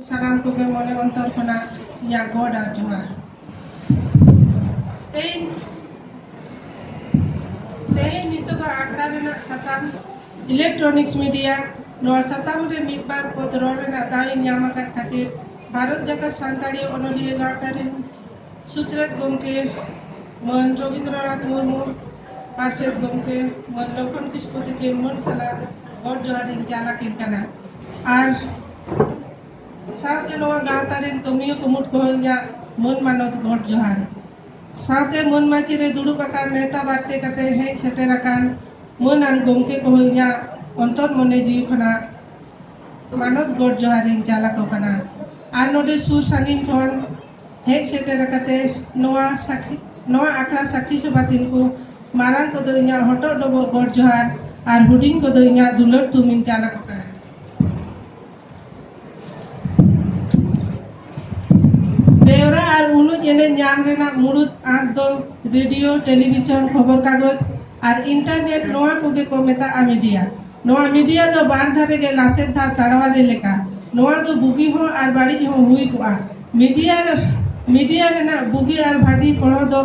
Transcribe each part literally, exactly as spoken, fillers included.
ᱥᱟᱱᱟᱢ ᱠᱚᱜᱮ ᱢᱚᱱᱮ ᱚᱱᱛᱚᱨ ᱠᱷᱚᱱᱟᱜ ᱤᱧᱟᱹᱜ ᱜᱚᱰ ᱟᱨ ᱡᱚᱦᱟᱨ᱾ ᱛᱮᱦᱮᱧ, ᱛᱮᱦᱮᱧ ᱱᱤᱛᱚᱜᱟᱜ ᱟᱠᱷᱲᱟ ᱨᱮᱱᱟᱜ ᱥᱟᱛᱟᱢ electronics media᱾ ᱱᱚᱣᱟ ᱥᱟᱛᱟᱢ ᱨᱮ ᱢᱤᱫ ᱵᱟᱨ ᱯᱚᱫ ᱨᱚᱲ ᱨᱮᱱᱟᱜ ᱫᱟᱣ ᱤᱧ ᱧᱟᱢ ᱟᱠᱟᱫ ᱠᱷᱟᱹᱛᱤᱨ ᱵᱷᱟᱨᱚᱛ ᱡᱟᱠᱟᱛ ᱥᱟᱱᱛᱟᱲᱤ ᱚᱱᱚᱞᱤᱭᱟᱹ ᱜᱟᱶᱛᱟ ᱨᱮᱱ ᱥᱩᱛᱨᱮᱛ ᱜᱚᱢᱠᱮ ᱢᱟᱹᱱ ᱨᱚᱵᱤᱱᱫᱨᱚᱱᱟᱛᱷ ᱢᱩᱨᱢᱩ, ᱯᱟᱨᱥᱮᱛ ᱜᱚᱢᱠᱮ ᱢᱟᱹᱱ ᱞᱚᱠᱷᱚᱱ ᱠᱤᱥᱠᱩ ᱛᱤᱠᱤᱱ ᱢᱟᱹᱱ ᱥᱟᱞᱟᱜ ᱜᱚᱰ ᱡᱚᱦᱟᱨ ᱤᱧ ᱪᱟᱞ ᱟᱹᱠᱤᱱ ᱠᱟᱱᱟ᱾ ᱟᱨ ᱥᱟᱶᱛᱮ ᱱᱚᱣᱟ ᱜᱟᱶᱛᱟ ᱨᱮᱱ ᱠᱟᱹᱢᱤᱭᱟᱹ ᱠᱩᱢᱩᱴ ᱠᱚᱦᱚᱸ ᱤᱧᱟᱹᱜ ᱢᱟᱹᱱ ᱢᱟᱱᱚᱛ ᱜᱚᱰ ᱡᱚᱦᱟᱨ᱾ ᱥᱟᱶᱛᱮ ᱢᱟᱹᱱ ᱢᱟᱹᱪᱤ ᱨᱮ ᱫᱩᱲᱩᱵ ᱟᱠᱟᱱ ᱱᱮᱣᱛᱟ ᱵᱟᱨᱛᱮ ᱠᱟᱛᱮ ᱦᱮᱡ ᱥᱮᱴᱮᱨ ᱟᱠᱟᱱ ᱢᱟᱹᱱ ᱟᱨ ᱜᱚᱢᱠᱮ ᱠᱚᱦᱚᱸ ᱤᱧᱟᱹᱜ ᱚᱱᱛᱚᱨ ᱢᱚᱱᱮ ᱡᱤᱣᱤ ᱠᱷᱚᱱᱟᱜ ᱢᱟᱱᱚᱛ ᱜᱚᱰ ᱡᱚᱦᱟᱨ ᱤᱧ ᱪᱟᱞ ᱟᱠᱚ ᱠᱟᱱᱟ᱾ ᱟᱨ ᱱᱚᱰᱮ ᱥᱩᱨ ᱥᱟᱺᱜᱤᱧ ᱠᱷᱚᱱ ᱦᱮᱡ ᱥᱮᱴᱮᱨ ᱠᱟᱛᱮ ᱱᱚᱣᱟ ᱥᱟᱹᱠᱷᱤ, ᱱᱚᱣᱟ ᱟᱠᱷᱲᱟ ᱥᱟᱹᱠᱷᱤ ᱥᱚᱵᱷᱟ ᱛᱤᱱ ᱠᱚ ᱢᱟᱨᱟᱝ ᱠᱚᱫᱚ ᱤᱧᱟᱹᱜ ᱦᱚᱴᱚᱜ ᱰᱚᱵᱚᱜ ᱜᱚᱰ ᱡᱚᱦᱟᱨ ᱟᱨ ᱦᱩᱰᱤᱧ ᱠᱚᱫᱚ ᱤᱧᱟᱹᱜ ᱫᱩᱞᱟᱹᱲ ᱛᱷᱩᱢ ᱤᱧ ᱪᱟᱞ ᱟᱠᱚ ᱠᱟᱱᱟ᱾ ᱵᱮᱣᱨᱟ ᱟᱨ ᱩᱱᱩᱡ ᱮᱱᱮᱡ ᱧᱟᱢ ᱨᱮᱱᱟᱜ ᱢᱩᱲᱩᱫ ᱟᱸᱥ ᱫᱚ ᱨᱮᱰᱤᱭᱳ, ᱴᱮᱞᱤᱵᱷᱤᱥᱚᱱ, ᱠᱷᱚᱵᱚᱨ ᱠᱟᱜᱚᱡᱽ ᱟᱨ ᱤᱱᱴᱟᱨᱱᱮᱴ, ᱱᱚᱣᱟ ᱠᱚᱜᱮ ᱠᱚ ᱢᱮᱛᱟᱜᱼᱟ ᱢᱤᱰᱤᱭᱟ᱾ ᱱᱚᱣᱟ ᱢᱤᱰᱤᱭᱟ ᱫᱚ ᱵᱟᱨ ᱫᱷᱟᱨᱮ ᱜᱮ ᱞᱟᱥᱮᱨ ᱫᱷᱟᱨ ᱛᱟᱲᱣᱟᱨᱤ ᱞᱮᱠᱟ᱾ ᱱᱚᱣᱟ ᱫᱚ ᱵᱩᱜᱤ ᱦᱚᱸ ᱟᱨ ᱵᱟᱹᱲᱤᱡ ᱦᱚᱸ ᱦᱩᱭ ᱠᱚᱜᱼᱟ᱾ ᱢᱤᱰᱤᱭᱟ, ᱢᱤᱰᱤᱭᱟ ᱨᱮᱱᱟᱜ ᱵᱩᱜᱤ ᱟᱨ ᱵᱷᱟᱹᱜᱤ ᱯᱚᱲᱦᱚ ᱫᱚ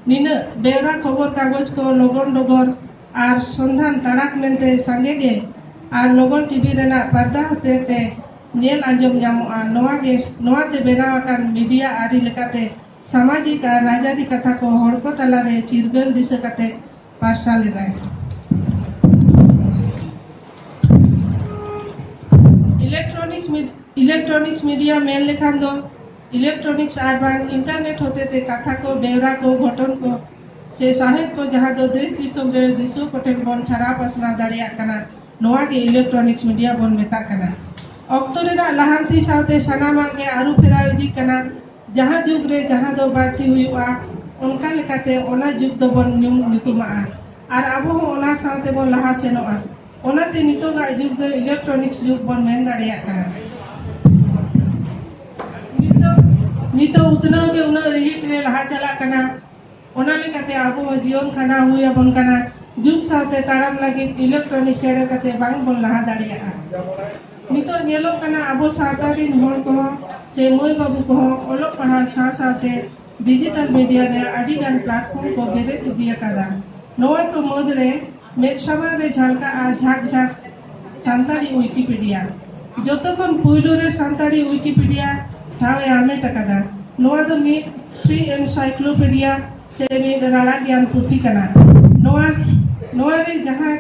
ᱱᱤᱱᱟᱹᱜ ᱵᱮᱣᱨᱟ, ᱠᱷᱚᱵᱚᱨ ᱠᱟᱜᱚᱡᱽ ᱠᱚ, ᱞᱚᱜᱚᱱ ᱰᱚᱜᱚᱨ ᱟᱨ ᱥᱚᱱᱫᱷᱟᱱ ᱛᱟᱲᱟᱠ ᱢᱮᱱᱛᱮ ᱥᱟᱸᱜᱮ ᱜᱮ ᱟᱨ ᱞᱚᱜᱚᱱ ᱴᱤᱵᱷᱤ ᱨᱮᱱᱟᱜ ᱯᱟᱨᱫᱟ ᱦᱚᱛᱮ ᱛᱮ ᱧᱮᱞ ᱟᱸᱡᱚᱢ ᱧᱟᱢᱚᱜᱼᱟ᱾ ᱱᱚᱣᱟ ᱜᱮ, ᱱᱚᱣᱟ ᱛᱮ ᱵᱮᱱᱟᱣ ᱟᱠᱟᱱ ᱢᱤᱰᱤᱭᱟ ᱟᱹᱨᱤ ᱞᱮᱠᱟᱛᱮ ᱥᱟᱢᱟᱡᱤᱠ ᱟᱨ ᱨᱟᱡᱽᱟᱹᱨᱤ ᱠᱟᱛᱷᱟ ᱠᱚ ᱦᱚᱲ ᱠᱚ ᱛᱟᱞᱟᱨᱮ ᱪᱤᱨᱜᱟᱹᱞ ᱫᱤᱥᱟᱹ ᱠᱟᱛᱮ ᱯᱟᱨᱥᱟᱞ ᱮᱫᱟᱭ᱾ Electronics mid-, electronics media ᱢᱮᱱ ᱞᱮᱠᱷᱟᱱ ᱫᱚ electronics ᱟᱨ ᱵᱟᱝ internet ᱦᱚᱛᱮ ᱛᱮ ᱠᱟᱛᱷᱟ ᱠᱚ, ᱵᱮᱣᱨᱟ ᱠᱚ, ᱜᱷᱚᱴᱚᱱ ᱠᱚ ᱥᱮ ᱥᱟᱶᱦᱮᱫ ᱠᱚ ᱡᱟᱦᱟᱸ ᱫᱚ ᱫᱮᱥ ᱫᱤᱥᱚᱢ ᱨᱮ ᱫᱤᱥᱩᱣᱟᱹ ᱠᱚᱴᱷᱮᱱ ᱵᱚᱱ ᱪᱷᱟᱨᱟᱣ ᱯᱟᱥᱱᱟᱣ ᱫᱟᱲᱮᱭᱟᱜ ᱠᱟᱱᱟ, ᱱᱚᱣᱟ ᱜᱮ electronics media ᱵᱚᱱ ᱢᱮᱛᱟᱜ ᱠᱟᱱᱟ᱾ ᱚᱠᱛᱚ ᱨᱮᱱᱟᱜ ᱞᱟᱦᱟᱱᱛᱤ ᱥᱟᱶᱛᱮ ᱥᱟᱱᱟᱢᱟᱜ ᱜᱮ ᱟᱹᱨᱩ ᱯᱷᱮᱨᱟᱣ ᱤᱫᱤᱜ ᱠᱟᱱᱟ᱾ ᱡᱟᱦᱟᱸ ᱡᱩᱜᱽ ᱨᱮ ᱡᱟᱦᱟᱸ ᱫᱚ ᱵᱟᱹᱲᱛᱤ ᱦᱩᱭᱩᱜᱼᱟ, ᱚᱱᱠᱟ ᱞᱮᱠᱟᱛᱮ ᱚᱱᱟ ᱡᱩᱜᱽ ᱫᱚᱵᱚᱱ ᱧᱩᱢ ᱧᱩᱛᱩᱢᱟᱜᱼᱟ ᱟᱨ ᱟᱵᱚ ᱦᱚᱸ ᱚᱱᱟ ᱥᱟᱶ ᱛᱮᱵᱚᱱ ᱞᱟᱦᱟ ᱥᱮᱱᱚᱜᱼᱟ᱾ ᱚᱱᱟᱛᱮ ᱱᱤᱛᱚᱜᱟᱜ ᱡᱩᱜᱽ ᱫᱚ electronics ᱡᱩᱜᱽ ᱵᱚᱱ ᱢᱮᱱ ᱫᱟᱲᱮᱭᱟᱜ ᱠᱟᱱᱟ᱾ ᱱᱤᱛᱚᱜ, ᱱᱤᱛᱚᱜ ᱩᱛᱱᱟᱹᱣ ᱜᱮ ᱩᱱᱟᱹᱜ ᱨᱤᱦᱤᱴ ᱨᱮ ᱞᱟᱦᱟ ᱪᱟᱞᱟᱜ ᱠᱟᱱᱟ᱾ ᱚᱱᱟ ᱞᱮᱠᱟᱛᱮ ᱟᱵᱚ ᱦᱚᱸ ᱡᱤᱭᱚᱱ ᱠᱷᱟᱸᱰᱟᱣ ᱦᱩᱭ ᱟᱵᱚᱱ ᱠᱟᱱᱟ᱾ ᱡᱩᱜᱽ ᱥᱟᱶᱛᱮ ᱛᱟᱲᱟᱢ ᱞᱟᱹᱜᱤᱫ ᱤᱞᱮᱠᱴᱨᱚᱱᱤᱠ ᱥᱮᱴᱮᱨ ᱠᱟᱛᱮ ᱵᱟᱝ ᱵᱚᱱ ᱞᱟᱦᱟ ᱫᱟᱲᱮᱭᱟᱜᱼᱟ᱾ ᱱᱤᱛᱚᱜ ᱧᱮᱞᱚᱜ ᱠᱟᱱᱟ, ᱟᱵᱚ ᱥᱟᱶᱛᱟ ᱨᱤᱱ ᱦᱚᱲ ᱠᱚᱦᱚᱸ ᱥᱮ ᱢᱟᱹᱭ ᱵᱟᱹᱵᱩ ᱠᱚᱦᱚᱸ ᱚᱞᱚᱜ ᱯᱟᱲᱦᱟᱣ ᱥᱟᱶ ᱥᱟᱶᱛᱮ ᱰᱤᱡᱤᱴᱟᱞ ᱢᱤᱰᱤᱭᱟ ᱨᱮ ᱟᱹᱰᱤ ᱜᱟᱱ ᱯᱞᱟᱴᱯᱷᱚᱨᱢ ᱠᱚ ᱵᱮᱨᱮᱫ ᱤᱫᱤ ᱟᱠᱟᱫᱟ᱾ ᱱᱚᱣᱟ ᱠᱚ ᱢᱩᱫᱽ ᱨᱮ ᱢᱮᱫ ᱥᱟᱢᱟᱝ ᱨᱮ ᱡᱷᱟᱞᱠᱟᱜᱼᱟ ᱡᱷᱟᱠ ᱡᱷᱟᱠ ᱥᱟᱱᱛᱟᱲᱤ ᱣᱤᱠᱤᱯᱤᱰᱤᱭᱟ᱾ ᱡᱚᱛᱚ ᱠᱷᱚᱱ ᱯᱩᱭᱞᱩ ᱨᱮ ᱥᱟᱱᱛᱟᱲᱤ ᱣᱤᱠᱤᱯᱤᱰᱤᱭᱟ ᱴᱷᱟᱶ ᱮ ᱦᱟᱢᱮᱴ ᱟᱠᱟᱫᱟ᱾ ᱱᱚᱣᱟ ᱫᱚ ᱢᱤᱫ ᱯᱷᱨᱤ ᱮᱱᱥᱟᱭᱠᱞᱳᱯᱤᱰᱤᱭᱟ ᱥᱮ ᱢᱤᱫ ᱨᱟᱲᱟ ᱜᱮᱭᱟᱱ ᱯᱩᱛᱷᱤ ᱠᱟᱱᱟ᱾ ᱱᱚᱣᱟ, ᱱᱚᱣᱟ ᱨᱮ ᱡᱟᱦᱟᱸ,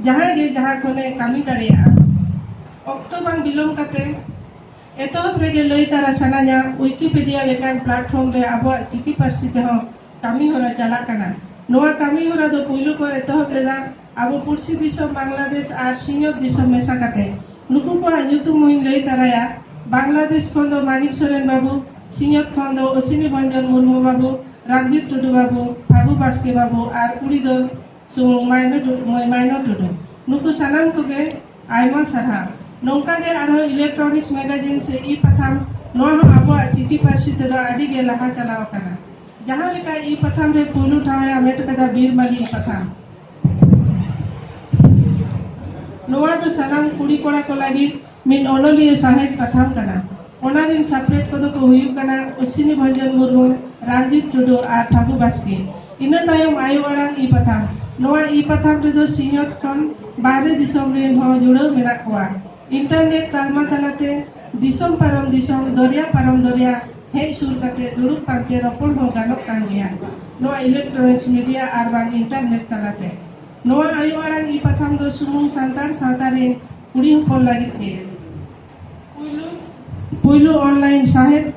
ᱡᱟᱦᱟᱸᱭ ᱜᱮ ᱡᱟᱦᱟᱸ ᱠᱷᱚᱱᱮ ᱠᱟᱹᱢᱤ ᱫᱟᱲᱮᱭᱟᱜᱼᱟ᱾ ᱚᱠᱛᱚ ᱵᱟᱝ ᱵᱤᱞᱚᱢ ᱠᱟᱛᱮ ᱮᱛᱚᱦᱚᱵ ᱨᱮᱜᱮ ᱞᱟᱹᱭ ᱛᱟᱨᱟ ᱥᱟᱱᱟᱧᱟ, ᱣᱤᱠᱤᱯᱤᱰᱤᱭᱟ ᱞᱮᱠᱟᱱ ᱯᱞᱟᱴᱯᱷᱚᱨᱢ ᱨᱮ ᱟᱵᱚᱣᱟᱜ ᱪᱤᱠᱤ ᱯᱟᱹᱨᱥᱤ ᱛᱮᱦᱚᱸ ᱠᱟᱹᱢᱤ ᱦᱚᱨᱟ ᱪᱟᱞᱟᱜ ᱠᱟᱱᱟ᱾ ᱱᱚᱣᱟ ᱠᱟᱹᱢᱤ ᱦᱚᱨᱟ ᱫᱚ ᱯᱩᱭᱞᱩ ᱠᱚ ᱮᱛᱚᱦᱚᱵ ᱞᱮᱫᱟ ᱟᱵᱚ ᱯᱩᱲᱥᱤ ᱫᱤᱥᱚᱢ ᱵᱟᱝᱞᱟᱫᱮᱥ ᱟᱨ ᱥᱤᱧᱚᱛ ᱫᱤᱥᱚᱢ ᱢᱮᱥᱟ ᱠᱟᱛᱮ᱾ ᱱᱩᱠᱩ ᱠᱚᱣᱟᱜ ᱧᱩᱛᱩᱢ ᱦᱚᱸᱧ ᱞᱟᱹᱭ ᱛᱟᱨᱟᱭᱟ᱾ ᱵᱟᱝᱞᱟᱫᱮᱥ ᱠᱷᱚᱱ ᱫᱚ ᱢᱟᱱᱤᱠ ᱥᱚᱨᱮᱱ ᱵᱟᱹᱵᱩ, ᱥᱤᱧᱚᱛ ᱠᱷᱚᱱ ᱫᱚ ᱚᱥᱤᱱᱤ ᱵᱷᱚᱧᱡᱚᱱ ᱢᱩᱨᱢᱩ ᱵᱟᱹᱵᱩ, ᱨᱟᱢᱡᱤᱛ ᱴᱩᱰᱩ ᱵᱟᱹᱵᱩ, ᱯᱷᱟᱹᱜᱩ ᱵᱟᱥᱠᱮ ᱵᱟᱹᱵᱩ ᱟᱨ ᱠᱩᱲᱤ ᱫᱚ ᱥᱩᱢᱩᱝ ᱢᱟᱭᱱᱚ ᱴᱩᱰᱩ, ᱢᱟᱭ-, ᱢᱟᱭᱱᱚ ᱴᱩᱰᱩ᱾ ᱱᱩᱠᱩ ᱥᱟᱱᱟᱢ ᱠᱚᱜᱮ ᱟᱭᱢᱟ ᱥᱟᱨᱦᱟᱣ᱾ ᱱᱚᱝᱠᱟ ᱜᱮ ᱟᱨᱦᱚᱸ ᱤᱞᱮᱠᱴᱨᱚᱱᱤᱠᱥ ᱢᱮᱜᱟᱡᱤᱱ ᱥᱮ ᱤ ᱯᱟᱛᱷᱟᱢ, ᱱᱚᱣᱟ ᱦᱚᱸ ᱟᱵᱚᱣᱟᱜ ᱪᱤᱠᱤ ᱯᱟᱹᱨᱥᱤ ᱛᱮᱫᱚ ᱟᱹᱰᱤ ᱜᱮ ᱞᱟᱦᱟ ᱪᱟᱞᱟᱣ ᱟᱠᱟᱱᱟ᱾ ᱡᱟᱦᱟᱸ ᱞᱮᱠᱟ ᱤ ᱯᱟᱛᱷᱟᱢ ᱨᱮ ᱯᱩᱭᱞᱩ ᱴᱷᱟᱶ ᱮ ᱦᱟᱢᱮᱴ ᱠᱟᱫᱟ ᱵᱤᱨ ᱢᱟᱹᱞᱤ ᱤ ᱯᱟᱛᱷᱟᱢ᱾ ᱱᱚᱣᱟ ᱫᱚ ᱥᱟᱱᱟᱢ ᱠᱩᱲᱤ ᱠᱚᱲᱟ ᱠᱚ ᱞᱟᱹᱜᱤᱫ ᱢᱤᱫ ᱚᱱᱚᱞᱤᱭᱟᱹ ᱥᱟᱶᱦᱮᱫ ᱯᱟᱛᱷᱟᱢ ᱠᱟᱱᱟ᱾ ᱚᱱᱟ ᱨᱤᱱ ᱥᱟᱯᱲᱮᱫ ᱠᱚᱫᱚ ᱠᱚ ᱦᱩᱭᱩᱜ ᱠᱟᱱᱟ ᱚᱥᱤᱱᱤ ᱵᱷᱚᱧᱡᱚᱱ ᱢᱩᱨᱢᱩ, ᱨᱟᱢᱡᱤᱛ ᱴᱩᱰᱩ ᱟᱨ ᱯᱷᱟᱹᱜᱩ ᱵᱟᱥᱠᱮ᱾ ᱤᱱᱟᱹ ᱛᱟᱭᱚᱢ ᱟᱭᱳ ᱟᱲᱟᱝ ᱤ ᱯᱟᱛᱷᱟᱢ᱾ ᱱᱚᱣᱟ ᱤ ᱯᱟᱛᱷᱟᱢ ᱨᱮᱫᱚ ᱥᱤᱧᱚᱛ ᱠᱷᱚᱱ ᱵᱟᱦᱨᱮ ᱫᱤᱥᱚᱢ ᱨᱤᱱ ᱦᱚᱸ ᱡᱩᱲᱟᱹᱣ ᱢᱮᱱᱟᱜ ᱠᱚᱣᱟ᱾ ᱤᱱᱴᱟᱨᱱᱮᱴ ᱛᱟᱞᱢᱟ ᱛᱟᱞᱟᱛᱮ ᱫᱤᱥᱚᱢ ᱯᱟᱨᱚᱢ ᱫᱤᱥᱚᱢ, ᱫᱚᱨᱭᱟ ᱯᱟᱨᱚᱢ ᱫᱚᱨᱭᱟ ᱦᱮᱡ ᱥᱩᱨ ᱠᱟᱛᱮ ᱫᱩᱲᱩᱵ ᱯᱟᱱᱛᱮ ᱨᱚᱯᱚᱲ ᱦᱚᱸ ᱜᱟᱱᱚᱜ ᱠᱟᱱ ᱜᱮᱭᱟ, ᱱᱚᱣᱟ ᱤᱞᱮᱠᱴᱨᱚᱱᱤᱠᱥ ᱢᱤᱰᱤᱭᱟ ᱟᱨ ᱵᱟᱝ ᱤᱱᱴᱟᱨᱱᱮᱴ ᱛᱟᱞᱟᱛᱮ᱾ ᱱᱚᱣᱟ ᱟᱭᱳ ᱟᱲᱟᱝ ᱤ ᱯᱟᱛᱷᱟᱢ ᱫᱚ ᱥᱩᱢᱩᱝ ᱥᱟᱱᱛᱟᱲ ᱥᱟᱶᱛᱟ ᱨᱮᱱ ᱠᱩᱲᱤ ᱦᱚᱯᱚᱱ ᱞᱟᱹᱜᱤᱫ ᱜᱮ ᱯᱩᱭᱞᱩ, ᱯᱩᱭᱞᱩ ᱚᱱᱞᱟᱭᱤᱱ ᱥᱟᱶᱦᱮᱫ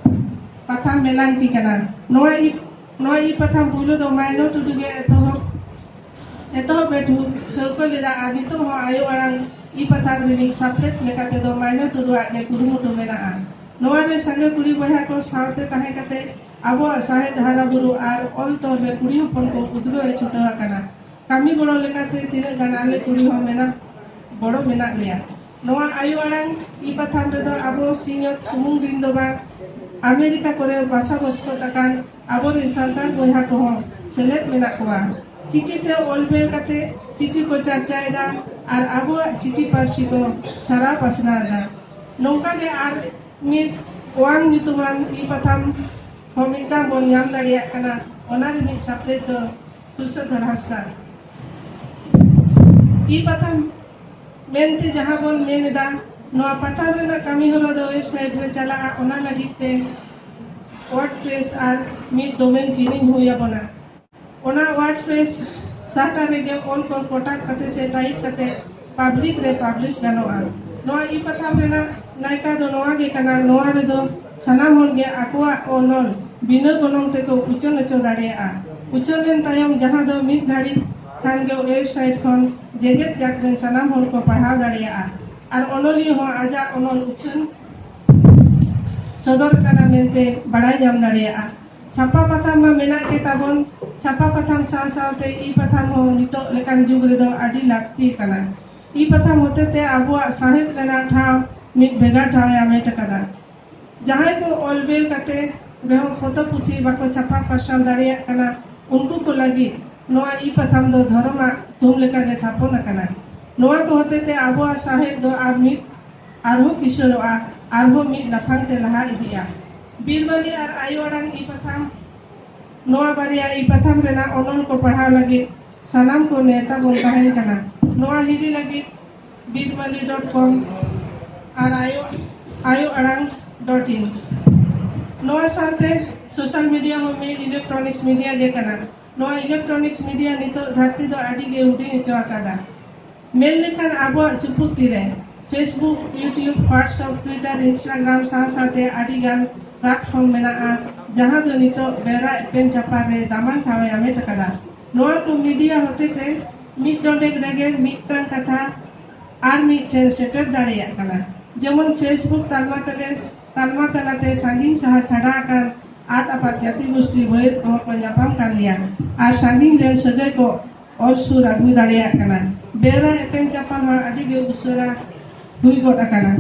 ᱯᱟᱛᱷᱟᱢ ᱢᱮᱞᱟᱝᱠᱤ ᱠᱟᱱᱟ᱾ ᱱᱚᱣᱟ ᱤ, ᱱᱚᱣᱟ ᱤ ᱯᱟᱛᱷᱟᱢ ᱯᱩᱭᱞᱩ ᱫᱚ ᱢᱟᱭᱱᱚ ᱴᱩᱰᱩ ᱜᱮ ᱮᱛᱚᱦᱚᱵ, ᱮᱛᱚᱦᱚᱵ ᱮ ᱴᱷᱩ-, ᱴᱷᱟᱹᱣᱠᱟᱹ ᱞᱮᱫᱟ ᱟᱨ ᱱᱤᱛᱚᱜ ᱦᱚᱸ ᱟᱭᱳ ᱟᱲᱟᱝ ᱤ ᱯᱟᱛᱷᱟᱢ ᱨᱤᱱᱤᱡ ᱥᱟᱯᱲᱮᱫ ᱞᱮᱠᱟ ᱛᱮᱫᱚ ᱢᱟᱭᱱᱚ ᱴᱩᱰᱩᱣᱟᱜ ᱜᱮ ᱠᱩᱨᱩᱢᱩᱴᱩ ᱢᱮᱱᱟᱜᱼᱟ᱾ ᱱᱚᱣᱟ ᱨᱮ ᱥᱟᱸᱜᱮ ᱠᱩᱲᱤ ᱵᱚᱭᱦᱟ ᱠᱚ ᱥᱟᱶᱛᱮ ᱛᱟᱦᱮᱸ ᱠᱟᱛᱮ ᱟᱵᱚᱣᱟᱜ ᱥᱟᱶᱦᱮᱫ ᱦᱟᱨᱟ ᱵᱩᱨᱩ ᱟᱨ ᱚᱞ ᱛᱚᱞ ᱨᱮ ᱠᱩᱲᱤ ᱦᱚᱯᱚᱱ ᱠᱚ ᱩᱫᱽᱜᱟᱹᱣ ᱮ ᱪᱷᱩᱴᱟᱹᱣ ᱟᱠᱟᱱᱟ᱾ ᱠᱟᱹᱢᱤ ᱜᱚᱲᱚ ᱞᱮᱠᱟᱛᱮ ᱛᱤᱱᱟᱹᱜ ᱜᱟᱱ ᱟᱞᱮ ᱠᱩᱲᱤ ᱦᱚᱸ ᱢᱮᱱᱟᱜ, ᱜᱚᱲᱚ ᱢᱮᱱᱟᱜ ᱞᱮᱭᱟ᱾ ᱱᱚᱣᱟ ᱟᱭᱳ ᱟᱲᱟᱝ ᱤ ᱯᱟᱛᱷᱟᱢ ᱨᱮᱫᱚ ᱟᱵᱚ ᱥᱤᱧᱚᱛ ᱥᱩᱢᱩᱝ ᱨᱤᱱ ᱫᱚ ᱵᱟᱝ, ᱟᱢᱮᱨᱤᱠᱟ ᱠᱚᱨᱮ ᱵᱟᱥᱟ ᱵᱚᱥᱠᱚᱛ ᱟᱠᱟᱱ ᱟᱵᱚᱨᱮᱱ ᱥᱟᱱᱛᱟᱲ ᱵᱚᱭᱦᱟ ᱠᱚᱦᱚᱸ ᱥᱮᱞᱮᱫ ᱢᱮᱱᱟᱜ ᱠᱚᱣᱟ᱾ ᱪᱤᱠᱤᱛᱮ ᱚᱞ ᱵᱮᱞ ᱠᱟᱛᱮ ᱪᱤᱠᱤ ᱠᱚ ᱪᱟᱨᱪᱟᱭᱮᱫᱟ ᱟᱨ ᱟᱵᱚᱣᱟᱜ ᱪᱤᱠᱤ ᱯᱟᱹᱨᱥᱤ ᱠᱚ ᱪᱷᱟᱨᱟᱣ ᱯᱟᱥᱱᱟᱣ ᱮᱫᱟ᱾ ᱱᱚᱝᱠᱟ ᱜᱮ ᱟᱨ ᱢᱤᱫ ᱳᱣᱟᱝ ᱧᱩᱛᱩᱢᱟᱱ ᱤ ᱯᱟᱛᱷᱟᱢ ᱦᱚᱸ ᱢᱤᱫᱴᱟᱝ ᱵᱚᱱ ᱧᱟᱢ ᱫᱟᱲᱮᱭᱟᱜ ᱠᱟᱱᱟ᱾ ᱚᱱᱟ ᱨᱤᱱᱤᱡ ᱥᱟᱯᱲᱮᱫ ᱫᱚ ᱠᱩᱥᱟᱹᱫᱷᱚᱨ ᱦᱟᱸᱥᱫᱟ᱾ ᱤ ᱯᱟᱛᱷᱟᱢ ᱢᱮᱱᱛᱮ ᱡᱟᱦᱟᱸ ᱵᱚᱱ ᱢᱮᱱ ᱮᱫᱟ, ᱱᱚᱣᱟ ᱯᱟᱛᱷᱟᱢ ᱨᱮᱱᱟᱜ ᱠᱟᱹᱢᱤ ᱦᱚᱨᱟ ᱫᱚ ᱳᱭᱮᱵᱽᱥᱟᱭᱤᱴ ᱨᱮ ᱪᱟᱞᱟᱜᱼᱟ᱾ ᱚᱱᱟ ᱞᱟᱹᱜᱤᱫ ᱛᱮ ᱣᱟᱨᱰᱯᱨᱮᱥ ᱟᱨ ᱢᱤᱫ ᱰᱚᱢᱮᱱ ᱠᱤᱨᱤᱧ ᱦᱩᱭ ᱟᱵᱚᱱᱟ᱾ ᱚᱱᱟ ᱣᱟᱨᱰᱯᱨᱮᱥ ᱥᱟᱦᱴᱟ ᱨᱮᱜᱮ ᱚᱞ ᱠᱚ ᱠᱚᱴᱟᱯ ᱠᱟᱛᱮ ᱥᱮ ᱴᱟᱭᱤᱯ ᱠᱟᱛᱮ ᱯᱟᱵᱽᱞᱤᱠ ᱨᱮ ᱯᱟᱵᱽᱞᱤᱥ ᱜᱟᱱᱚᱜᱼᱟ᱾ ᱱᱚᱣᱟ ᱤ ᱯᱟᱛᱷᱟᱢ ᱨᱮᱱᱟᱜ ᱱᱟᱭᱠᱟ ᱫᱚ ᱱᱚᱣᱟ ᱜᱮ ᱠᱟᱱᱟ, ᱱᱚᱣᱟ ᱨᱮᱫᱚ ᱥᱟᱱᱟᱢ ᱦᱚᱲ ᱜᱮ ᱟᱠᱚᱣᱟᱜ ᱚᱱᱚᱞ ᱵᱤᱱᱟᱹ ᱜᱚᱱᱚᱝ ᱛᱮᱠᱚ ᱩᱪᱷᱟᱹᱱ ᱦᱚᱪᱚ ᱫᱟᱲᱮᱭᱟᱜᱼᱟ᱾ ᱩᱪᱷᱟᱹᱱ ᱮᱱ ᱛᱟᱭᱚᱢ ᱡᱟᱦᱟᱸ ᱫᱚ ᱢᱤᱫ ᱜᱷᱟᱹᱲᱤᱡ ᱠᱷᱟᱱ ᱜᱮ ᱣᱮᱵᱽᱥᱟᱭᱤᱴ ᱠᱷᱚᱱ ᱡᱮᱜᱮᱛ ᱡᱟᱠ ᱨᱮᱱ ᱥᱟᱱᱟᱢ ᱦᱚᱲ ᱠᱚ ᱯᱟᱲᱦᱟᱣ ᱫᱟᱲᱮᱭᱟᱜᱼᱟ᱾ ᱟᱨ ᱚᱱᱚᱞᱤᱭᱟᱹ ᱦᱚᱸ ᱟᱡᱟᱜ ᱚᱱᱚᱞ ᱩᱪᱷᱟᱹᱱ ᱥᱚᱫᱚᱨ ᱠᱟᱱᱟ ᱢᱮᱱᱛᱮ ᱵᱟᱲᱟᱭ ᱧᱟᱢ ᱫᱟᱲᱮᱭᱟᱜᱼᱟ᱾ ᱪᱷᱟᱯᱟ ᱯᱟᱛᱷᱟᱢ ᱢᱟ ᱢᱮᱱᱟᱜ ᱜᱮ ᱛᱟᱵᱚᱱ, ᱪᱷᱟᱯᱟ ᱯᱟᱛᱷᱟᱢ ᱥᱟᱶ ᱥᱟᱶᱛᱮ ᱤ ᱯᱟᱛᱷᱟᱢ ᱦᱚᱸ ᱱᱤᱛᱚᱜ ᱞᱮᱠᱟᱱ ᱡᱩᱜᱽ ᱨᱮᱫᱚ ᱟᱹᱰᱤ ᱞᱟᱹᱠᱛᱤ ᱠᱟᱱᱟ᱾ ᱤ ᱯᱟᱛᱷᱟᱢ ᱦᱚᱛᱮᱛᱮ ᱟᱵᱚᱣᱟᱜ ᱥᱟᱶᱦᱮᱫ ᱨᱮᱱᱟᱜ ᱴᱷᱟᱶ ᱢᱤᱫ ᱵᱷᱮᱜᱟᱨ ᱴᱷᱟᱶ ᱮ ᱦᱟᱢᱮᱴ ᱟᱠᱟᱫᱟ᱾ ᱡᱟᱦᱟᱸᱭ ᱠᱚ ᱚᱞ ᱵᱮᱞ ᱠᱟᱛᱮ ᱨᱮᱦᱚᱸ ᱯᱚᱛᱚᱵ ᱯᱩᱛᱷᱤ ᱵᱟᱠᱚ ᱪᱷᱟᱯᱟ ᱯᱟᱨᱥᱟᱞ ᱫᱟᱲᱮᱭᱟᱜ ᱠᱟᱱᱟ, ᱩᱱᱠᱩ ᱠᱚ ᱞᱟᱹᱜᱤᱫ ᱱᱚᱣᱟ ᱤ ᱯᱟᱛᱷᱟᱢ ᱫᱚ ᱫᱷᱚᱨᱚᱢᱟᱜ ᱛᱷᱩᱢ ᱞᱮᱠᱟᱜᱮ ᱛᱷᱟᱯᱚᱱ ᱟᱠᱟᱱᱟ᱾ ᱱᱚᱣᱟ ᱠᱚ ᱦᱚᱛᱮᱛᱮ ᱟᱵᱚᱣᱟᱜ ᱥᱟᱶᱦᱮᱫ ᱫᱚ ᱟᱨ ᱢᱤᱫ ᱟᱨᱦᱚᱸ ᱠᱤᱥᱟᱹᱬᱚᱜᱼᱟ, ᱟᱨᱦᱚᱸ ᱢᱤᱫ ᱞᱟᱯᱷᱟᱝ ᱛᱮ ᱞᱟᱦᱟ ᱤᱫᱤᱜᱼᱟ᱾ ᱵᱤᱨᱵᱟᱹᱞᱤ ᱟᱨ ᱟᱭᱳ ᱟᱲᱟᱝ ᱤ ᱯᱟᱛᱷᱟᱢ, ᱱᱚᱣᱟ ᱵᱟᱨᱭᱟ ᱤ ᱯᱟᱛᱷᱟᱢ ᱨᱮᱱᱟᱜ ᱚᱱᱚᱞ ᱠᱚ ᱯᱟᱲᱦᱟᱣ ᱞᱟᱹᱜᱤᱫ ᱥᱟᱱᱟᱢ ᱠᱚ ᱱᱮᱣᱛᱟ ᱵᱚᱱ ᱛᱟᱦᱮᱱ ᱠᱟᱱᱟ᱾ ᱱᱚᱣᱟ ᱦᱤᱨᱤ ᱞᱟᱹᱜᱤᱫ ᱵᱤᱨᱢᱟᱹᱞᱤ ᱰᱚᱴ ᱠᱚᱢ ᱟᱨ ᱟᱭᱳ, ᱟᱭᱳ ᱟᱲᱟᱝ ᱰᱚᱴ ᱤᱱ᱾ ᱱᱚᱣᱟ ᱥᱟᱶᱛᱮ ᱥᱳᱥᱟᱞ ᱢᱤᱰᱤᱭᱟ ᱦᱚᱸ ᱢᱤᱫ ᱤᱞᱮᱠᱴᱨᱚᱱᱤᱠᱥ ᱢᱤᱰᱤᱭᱟ ᱜᱮ ᱠᱟᱱᱟ᱾ ᱱᱚᱣᱟ ᱤᱞᱮᱠᱴᱨᱚᱱᱤᱠᱥ ᱢᱤᱰᱤᱭᱟ ᱱᱤᱛᱚᱜ ᱫᱷᱟᱹᱨᱛᱤ ᱫᱚ ᱟᱹᱰᱤ ᱜᱮ ᱦᱩᱰᱤᱧ ᱦᱚᱪᱚ ᱟᱠᱟᱫᱟ᱾ ᱢᱮᱱ ᱞᱮᱠᱷᱟᱱ ᱟᱵᱚᱣᱟᱜ ᱪᱩᱯᱩᱫ ᱛᱤᱨᱮ Facebook, YouTube, WhatsApp, Twitter, Instagram ᱥᱟᱶ ᱥᱟᱶᱛᱮ ᱟᱹᱰᱤ ᱜᱟᱱ ᱯᱞᱟᱴᱯᱷᱚᱨᱢ ᱢᱮᱱᱟᱜᱼᱟ, ᱡᱟᱦᱟᱸ ᱫᱚ ᱱᱤᱛᱚᱜ ᱵᱮᱣᱨᱟ ᱮᱯᱮᱢ ᱪᱟᱯᱟᱞ ᱨᱮ ᱫᱟᱢᱟᱱ ᱴᱷᱟᱶ ᱮ ᱦᱟᱢᱮᱴ ᱟᱠᱟᱫᱟ᱾ ᱱᱚᱣᱟ ᱠᱚ ᱢᱤᱰᱤᱭᱟ ᱦᱚᱛᱮᱛᱮ ᱢᱤᱫ ᱰᱚᱸᱰᱮᱠ ᱨᱮᱜᱮ ᱢᱤᱫᱴᱟᱝ ᱠᱟᱛᱷᱟ ᱟᱨ ᱢᱤᱫ ᱴᱷᱮᱱ ᱥᱮᱴᱮᱨ ᱫᱟᱲᱮᱭᱟᱜ ᱠᱟᱱᱟ᱾ ᱡᱮᱢᱚᱱ Facebook ᱛᱟᱞᱢᱟ ᱛᱟᱞᱮ, ᱛᱟᱞᱢᱟ ᱛᱟᱞᱟᱛᱮ ᱥᱟᱺᱜᱤᱧ ᱥᱟᱦᱟ ᱪᱷᱟᱰᱟ ᱟᱠᱟᱱ ᱟᱫ ᱟᱯᱟᱛ ᱡᱟᱹᱛᱤ ᱜᱳᱥᱴᱤ ᱵᱷᱟᱹᱭᱟᱹᱛ ᱠᱚᱦᱚᱸ ᱠᱚ ᱧᱟᱯᱟᱢ ᱠᱟᱱ ᱜᱮᱭᱟ ᱟᱨ ᱥᱟᱺᱜᱤᱧ ᱨᱮᱱ ᱥᱟᱹᱜᱟᱹᱭ ᱠᱚ ᱚᱨ ᱥᱩᱨ ᱟᱹᱜᱩ ᱫᱟᱲᱮᱭᱟᱜ ᱠᱟᱱᱟ᱾ ᱵᱮᱣᱨᱟ ᱮᱯᱮᱢ ᱪᱟᱯᱟᱞ ᱦᱚᱸ ᱟᱹᱰᱤ ᱜᱮ ᱩᱥᱟᱹᱨᱟ ᱦᱩᱭ ᱜᱚᱫ ᱟᱠᱟᱱᱟ᱾